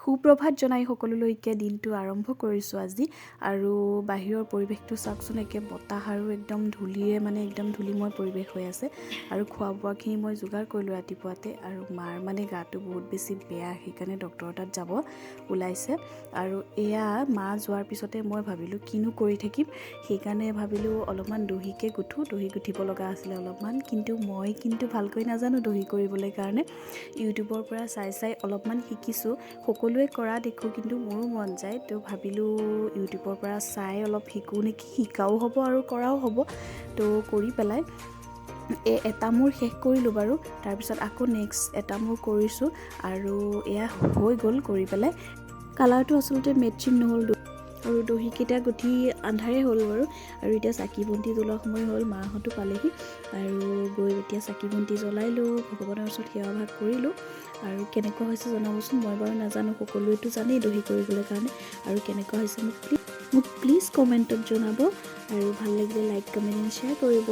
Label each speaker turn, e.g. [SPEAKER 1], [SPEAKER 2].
[SPEAKER 1] সুপ্ৰভাত জনাই সকলোলৈকে দিনটো আৰম্ভ কৰিছোঁ আজি। আৰু বাহিৰৰ পৰিৱেশটো চাওকচোন, একে বতাহ আৰু একদম ধূলিৰে মানে একদম ধূলিময় পৰিৱেশ হৈ আছে। আৰু খোৱা বোৱাখিনি মই যোগাৰ কৰিলোঁ ৰাতিপুৱাতে। আৰু মাৰ মানে গাটো বহুত বেছি বেয়া, সেইকাৰণে ডক্টৰৰ তাত যাব ওলাইছে। আৰু এয়া মা যোৱাৰ পিছতে মই ভাবিলোঁ কিনো কৰি থাকিম, সেইকাৰণে ভাবিলোঁ অলপমান দহিকে গুঠোঁ। দহি গুঠিব লগা আছিলে অলপমান, কিন্তু মই কিন্তু ভালকৈ নাজানো দহি কৰিবলৈ কাৰণে। ইউটিউবৰ পৰা চাই চাই অলপমান শিকিছোঁ। সকলোৱে কৰা দেখোঁ, কিন্তু মোৰো মন যায়। তো ভাবিলোঁ ইউটিউবৰ পৰা চাই অলপ শিকোঁ নেকি, শিকাও হ'ব আৰু কৰাও হ'ব। তো কৰি পেলাই এই এটা মোৰ শেষ কৰিলোঁ বাৰু, তাৰপিছত আকৌ নেক্সট এটা মোৰ কৰিছোঁ। আৰু এয়া হৈ গ'ল কৰি পেলাই। কালাৰটো আচলতে মেটচিং নহ'ল আৰু দহিকেইটা গুঠি আন্ধাৰে হ'ল বাৰু। আৰু এতিয়া চাকি বন্তি জ্বলোৱা সময় হ'ল, মাহঁতো পালেহি। আৰু গৈ এতিয়া চাকি বন্তি জ্বলাইলোঁ, ভগৱানৰ ওচৰত সেৱা ভাগ কৰিলোঁ। আৰু কেনেকুৱা হৈছে জনাবচোন। মই বাৰু নাজানো, সকলোৱেতো জানেই দহি কৰিবলৈ কাৰণে। আৰু কেনেকুৱা হৈছে মোক প্লিজ কমেণ্টত জনাব। আৰু ভাল লাগিলে লাইক, কমেণ্ট এণ্ড শ্বেয়াৰ কৰিব।